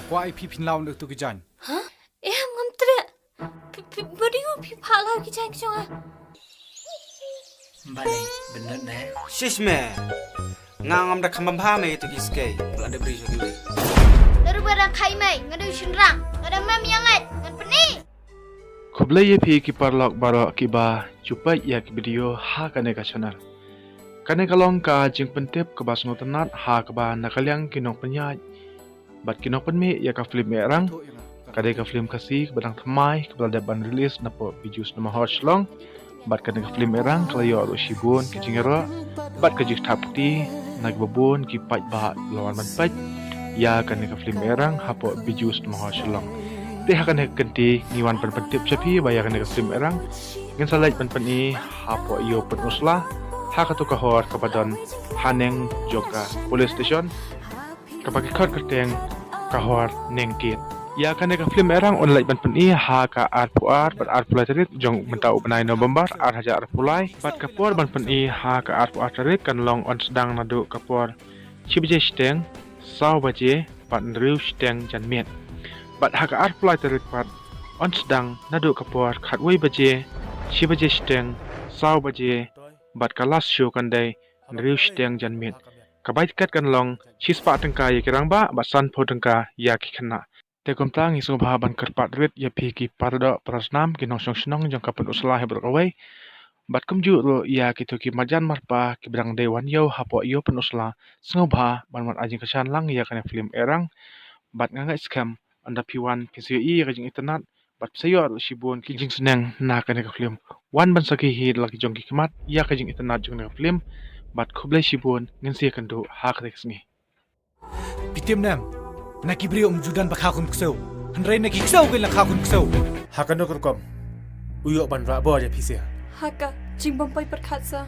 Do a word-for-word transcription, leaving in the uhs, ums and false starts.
Kwah ai phi phin law na tu ki jaiñ. Ha? Eh, ngam treh. Phi, phi, ba dei u phi phah law ki jaiñ ki jong nga. Balei, bynnud ne? Shish me. Nga ngam da kham bha me tu ki skei. La da bri jong ki wei. Daru ba dang khai mai, nga da u shynrang, nga da mam ïa ngat, ngan pyni. Khublei ïa phi ki paralok baroh kiba ju peit ïa ki video ha kane ka channel. Kane ka long ka jingpyntip kaba sngewtynnat ha kaba na ka liang ki nongpynïaid bad ki nongpynmih ïa ka film Erang. Ka dei ka film Khasi kaba dang thymmai kaba la dep ban release napoh Bijou Cinema Hall Shillong. Bad kane ka film Erang ka la ïoh ruh shibun ki jingïaroh bad ka jingthap kti na kiba bun ki paidbah ba la wan ban peit ïa kane ka film Erang hapoh Bijou Cinema Hall Shillong. Te ha kane ka kynti ngi wan ban pyntip sha phi ba ïa kane ka film Erang ngin sa leit ban pyni hapoh ïew Pynursla ha katu ka hor kaba don haneng jong ka police station, kaba ki khot kyrteng ka hor Nengkit. Ïa kane ka film Erang yn leit ban pyni ha ka arphew ar bad arphew lai tarik jong mynta u bnai November ar hajar arphew lai, bad ka por ban pyni ha ka arphew ar tarik kan long yn sdang naduh ka por shi baje shiteng, saw baje bad hynriew shiteng janmiet. Bad ha ka arphew lai tarik pat yn sdang naduh ka por khatwei baje, shi baje shiteng, saw baje, bad ka last show kan dei hynriew shiteng janmiet. Ka bai tiket kan long shispah tyngka ïa ki rangbah bad sanphew tyngka ïa ki khynnah. Te kumta ngi sngewbha ban kyrpad rit ïa phi ki paradoh parasnam, ki nongshong shnong jong ka Pynursla hi baroh kawei, bad kumjuh ruh ïa kito ki marjan marpa kiba dang dei wan ïew hapoh ïew Pynursla, sngewbha ban wan ai jingkyrshan lang ïa kane film Erang. Bad nga ngeit skhem ynda phi wan phin sa ïohi ïa ka jingitynnat bad phin sa ïoh ruh shibun ki jingsneng na kane ka film. Wan ban sakhi hi da la ki jong ki khmat ïa ka jingitynnat jong kane ka film. Bad khublei shibun, ngin sa ïakynduh ha kane ka sngi. Phi tip ne em, na ki briew ym ju don ba kha khun ksew, hynrei na ki ksew kein la kha khun ksew. Ha kano ka rukom u ïoh ban rah bor ïa phi sha? Ha ka jingbym poi pyrkhat sha.